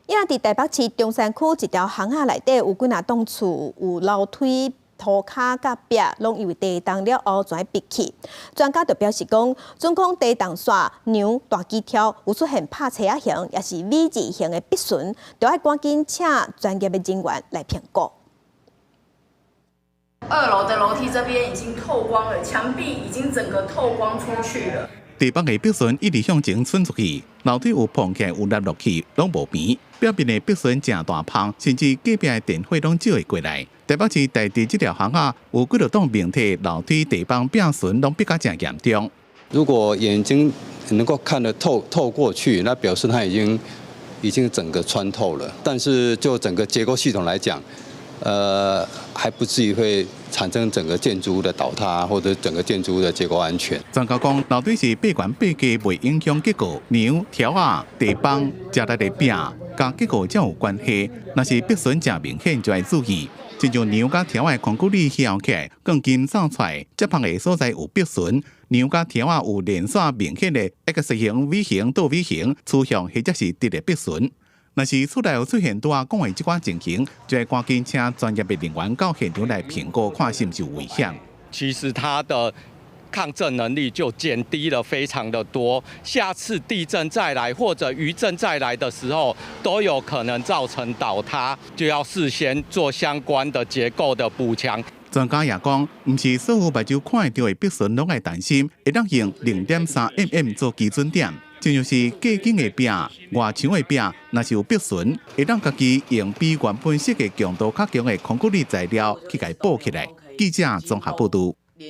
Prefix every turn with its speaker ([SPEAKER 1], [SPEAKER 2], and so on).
[SPEAKER 1] 伊若佇台北市中山區一條巷仔內底有幾若棟厝，有樓梯、塗跤佮壁，攏因為地動了後全爿去。專家就表示講，準講地動煞梁大基柱有出現拍冊仔形，抑是 V 字形的爿損，就愛趕緊請專業的人員來評估。
[SPEAKER 2] 二樓的樓梯這邊已經透光了，牆壁已經整個透光出去了。
[SPEAKER 3] 地板的爿損一直向前伸出去，樓梯有膨起來有凹落去，攏無平。表面的爿損誠大芳，甚至隔壁的電火攏照會過來。台北市大直這條巷仔有幾落棟明體樓梯地板爿損攏比較誠嚴重。
[SPEAKER 4] 如果眼睛能夠看得透透過去，那表示它已經整個穿透了。但是就整個結構系統來講，還不至於會產生整個建築物的倒塌或者整個建築物的結構安全。
[SPEAKER 3] 專家講，樓梯是爬懸爬低，袂影響結構，梁、柱仔、地板、食力的壁，佮結構才有關係。若是爿損誠明顯，就愛注意。親像梁佮柱仔的空骨裡掀起來，鋼筋走出來，這芳的所在有爿損，梁佮柱仔有連線明顯的 X 型、V 型、倒 V 型，趨向或者是直的爿損。若是厝內有出現拄仔講的這款情形，就愛趕緊請專業的人員到現場來評估，看是毋是有危險。
[SPEAKER 5] 其實它的抗震能力就減低了非常的多，下次地震再來或者餘震再來的時候，都有可能造成倒塌，就要事先做相關的結構的補強。
[SPEAKER 3] 專家也講，毋是所有目睭看會著的爿損攏愛擔心，會當用0.3 mm 做基準點。就像是隔間的壁、外牆的壁，若是有爿損，會當家己用比原本設計強度較強的空骨力材料去共補起來。記者綜合報導。